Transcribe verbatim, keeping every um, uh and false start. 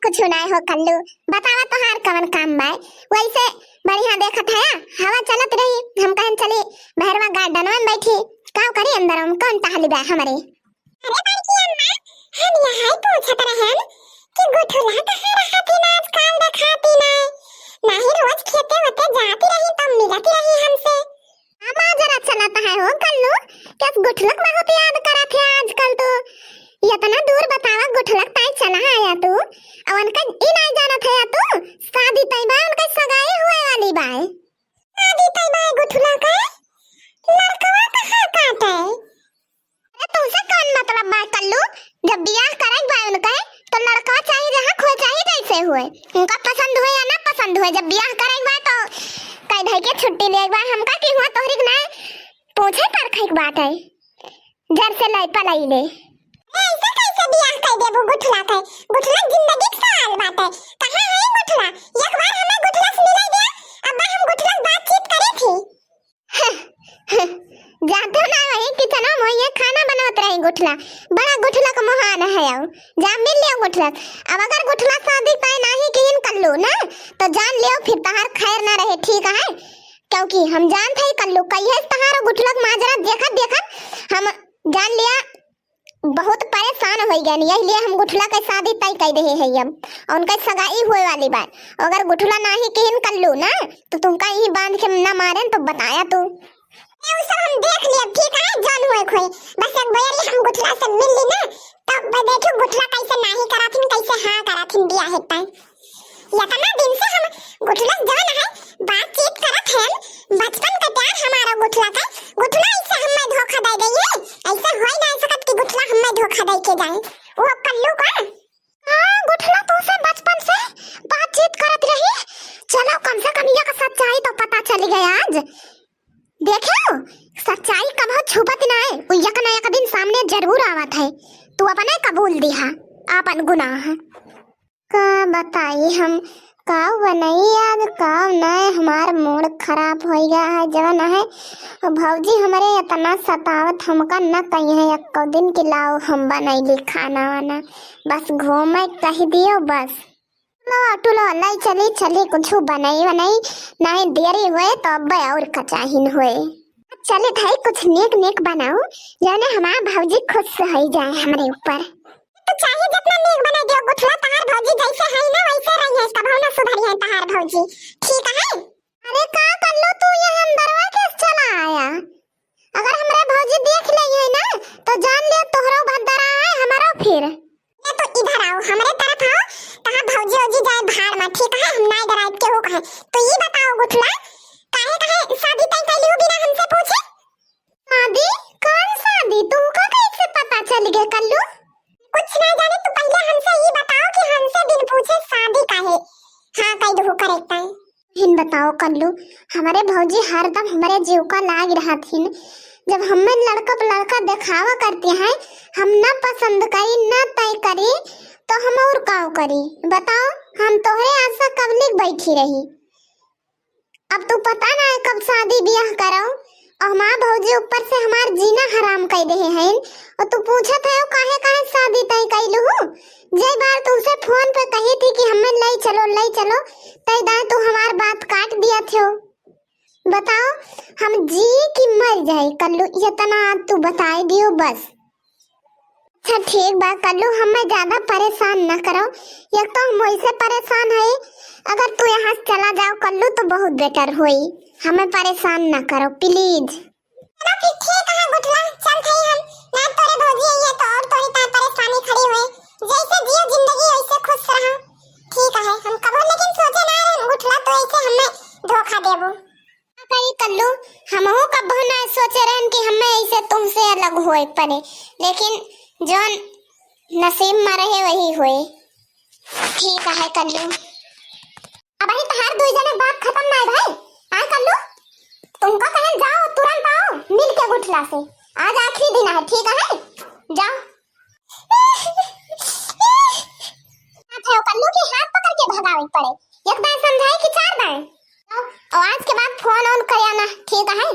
कुछ नाय हो कल्लू, बतावा तोहार कवन काम बाय? वैसे बढ़िया देखत है, हवा चलत रही, हम कहन चली बहरवा garden में बैठी, का करी अंदर में, कौन टहली बा हमरे? अरे बड़की अम्मा, हम यही पूछत रहन कि गुठला कहाँ रहत ही ना, आजकल देखाती ना, नाही रोज खेते होते जाती रही तब मिलती रही हमसे। का माजरा चलत है हो कल्लू, क्या गुठलक बहुत याद करत है आजकल तू? इतना दूर बतावा गुठलक ताई चला आया तू, और उनका ई नाय जानत है तू, शादी तय बा, उनका सगाई हुए वाली बा। शादी तय बा गुठलक, लड़कवा कहाँ काटे? अरे तुमसे कौन मतलब बा कल्लू? जब बियाह करे के बा उनके तो लड़का चाहे जहाँ खोए चाहे जैसे हुए, उनका पसंद हुए या ना पसंद हुए, जब बियाह करे के बा तो कह दे के छुट्टी ले के बा, हमका कि हुआ तोहरी के ना पूछे परखे के बात है, जर से लै पलैले। ए, ऐसे कैसे बियाह कर देबू गुठला के? गुठला जिंदगी के सवाल बात है। कहाँ है गुठला? एक बार हमें गुठला से मिला दे, अब हम गुठला से बातचीत करे थी। जाते ना वही किचन में ये खाना बनावत रही गुठला, बड़ा गुठला का महान है। आओ जा मिल लियो गुठला। अब अगर गुठला शादी तय नाही किहिन कल्लू ना, तो जान लियो फिर तहार खैर ना रहे, ठीक है? क्योंकि हम जानत है कल्लू कहिए तहार गुठला का माजरा देखत देखत हम जान लिया बहुत परेशान हो गए, यही लिए हम गुठला के शादी तय कर रहे हैं अब, और उनका सगाई हुए वाली बात। अगर गुठला नाही किहिन कल्लू ना, तो तुमका यही बांध के ना मारेन तो बताया तू। ए, उ सब हम देख लिया, ठीक है, जान हुए खोए, बस एक बेर हम गुठला से मिल ली ना, तब देखियो गुठला कैसे नाही कराथिन, कैसे हाँ कराथिन बियाह है तय। इतना दिन से हम गुठला से जवन है बातचीत करत हैं, बचपन का प्यार हमारा गुठला का, गुठला ऐसे हमें धोखा दे गई है, ऐसे होई ना सकत कि गुठला हमें धोखा दे के जाए। वो कल्लू का। हाँ, गुठला तो से बचपन से बातचीत करत रही, चलो कम से कम ये का सच्चाई तो पता चल गया आज। देखो, सच्चाई कबो छुपत ना है, वो एक ना एक दिन सामने जरूर आवत है। तू अपने कबूल दिहा आपन गुनाह। का बताई हम, का बनई आज, का नहीं, हमार मूड खराब हो गया है जवन है। और भौजी हमरे इतना सतावत, हमका न कही है एको दिन कि लाओ हम बनैली खाना वाना, बस घूमे कह दियो बस। लो टुलो लाई चली चली कुछ बनई वनई, नहीं देरी हुए तो अब और कचाहिन हुए। चली भाई कुछ नीक नीक बनाओ, जौने हमार भौजी खुश हो जाए हमरे ऊपर। तो चाहे जितना नीक बना दियो गुठला, तहार भौजी जैसे है ना वैसे रही है, कबहू ना सुधरी है तहार भौजी, ठीक है? अरे का कल्लू तू ये अंदरवा के चला आया? अगर हमरे भौजी देख ले है ना तो जान लियो तोहरो भद्दरा है हमारो फिर। ए, तू इधर आओ, हमरे तरफ आओ, तहार भौजी औजी जाए भाड़ में, ठीक है? हम नाय डराइब केहू कहे। तो ई बताओ गुठला, काहे काहे शादी तय कर लियो बिना हमसे पूछे? शादी? कौन शादी? तुमका कैसे पता चल गया कल्लू? कुछ ना जाने, तू पहले हमसे ई बताओ कि हमसे बिन पूछे शादी काहे हाँ कह दू करे तय? हिन बताओ कल्लू, हमरे भौजी हरदम हमरे जीव का लाग रहत हिन। जब हमें लड़का प लड़का देखावा करती हैं, हम ना पसंद करी, ना तय करी, तो हम और काव करी? बताओ, हम तोहरे आशा कब लिख बैठी रही? अब तू पता ना है कब शादी ब्याह करो, और हमार भौजी ऊपर से हमार जीना हराम कर दे हैं, और तू पूछत है काहे काहे शादी तय कैलू हूँ? जय बार तुमसे फोन पे कही थी कि हमें ले चलो, ले चलो, तय दाए तू हमार बात काट दिया थियो। बताओ, हम जी कि मर जाए कल्लू, इतना तू बताए दियो बस। अच्छा ठीक बा कल्लू, हमें ज्यादा परेशान ना करो, एक तो हम वैसे परेशान है, अगर तू यहाँ से चला जाओ कल्लू तो बहुत better होई, हमें परेशान ना करो please। चलो फिर ठीक है गुठला, चल भाई हम, ना तोरे भौजी आई है तो और तोरी तार परेशानी खड़ी हुए। जैसे जियो जिंदगी वैसे खुश रहो। ठीक है, हम कबो लेकिन सोचे ना रहे गुठला तो ऐसे हमें धोखा देबू। कही कल्लू, हमहू कबो ना सोचे रहन कि हमें ऐसे तुमसे अलग होए पड़े, लेकिन जौन नसीब में रहे वही होए। ठीक है कल्लू। अब ही तहार दुई जने बात खत्म ना है भाई। आए कल्लू, तुमको कहन जाओ, तुरंत आओ, मिल के गुठला से। आज आखिरी दिन है, ठीक है? जाओ। अच्छा, कल्लू के हाथ पकड़ के भगावे के पड़े। एक दाएं समझाए कि चार दाएं? और आज के बाद फोन ऑन करया ना, ठीक है?